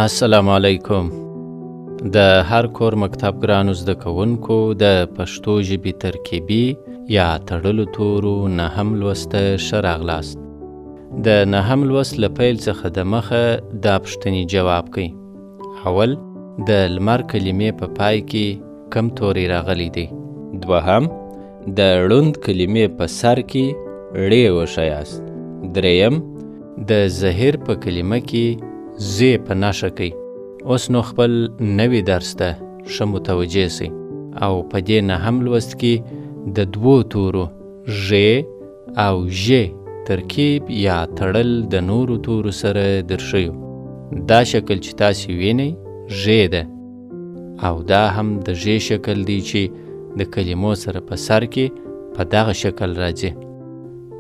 السلام علیکم. د هر کور مکتب ګرانو زده کوونکو، د پښتو ژبې ترکیبي یا تړلو تورو نهم لوست ته ښه راغلاست. د نهم لوست له پیل څخه د مخه دا پوښتنې جواب کړئ. اول، د لمر کلمې په پای کې کم توری راغلی دی؟ دوهم، د ړوند کلمې په سر کې ړې وښیاست. دریم، د زهیر په کلمه کې زی په نښه کړئ. اوس نو خپل نوي درس ته ښه متوجه سئ او په دې نهم لوست کې د دوو تورو ژ او ژ ترکیب یا تړل د نورو تورو سره درښیو. دا شکل چې تاسې وینئ ژ ده او دا هم د ژ شکل دی چې د کلمو سره په سر کې په دغه شکل راځي.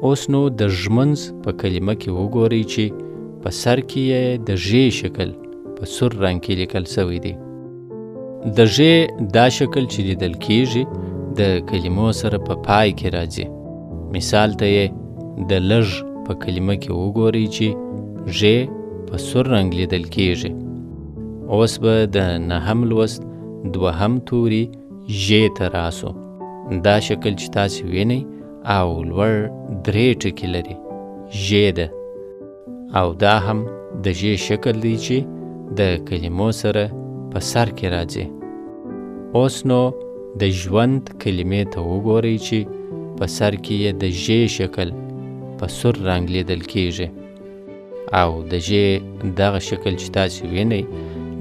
اوس نو د ږمنځ په کلمه کې وګورئ چې په سر کې یې د ژ شکل په سور رنګ کې لیکل شوی دی. د ژ دا شکل چې لیدل کیږي د کلمو سره په پای کې راځي. مثال ته یې د لږ په کلمه کې وګورئ چې ژ په سور رنګ لیدل کیږي. اوس به د نهم لوست دوهم توري ژ ته راسو. دا شکل چې تاسې وینئ او لوړ درې ټکي لري ژ ده او دا هم د ژ شکل دی چې د کلمو سره په سر کې راځي. اوس نو د ژوند کلمې ته وګورئ چې په سر کې یې د ژ شکل په سور رنګ لیدل کیږي او د ژ دغه شکل چې تاسې وینئ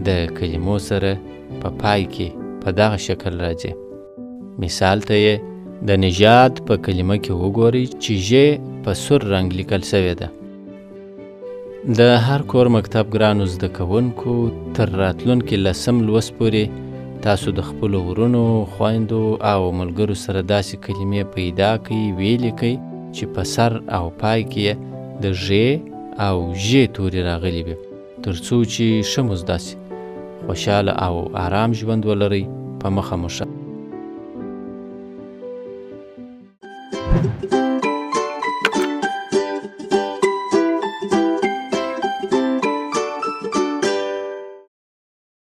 د کلمو سره په پای کې په دغه شکل راځي. مثال ته یې د نژاد په کلمه کې وګورئ چې ژ په سور رنګ لیکل شوې ده. د هر کور مکتب ګرانو زده کوونکو، تر راتلونکي لسم لوست پورې تاسو د خپلو ورونو، خویندو او ملګرو سره داسې کلمې پیدا کړئ، ویې لیکئ چې په سر او پای کې یې د ژ او ژ توري راغلي وي، تر څو چې ښه مو زده سي. خوشحاله او آرام ژوند ولرئ. په مخه مو ښه.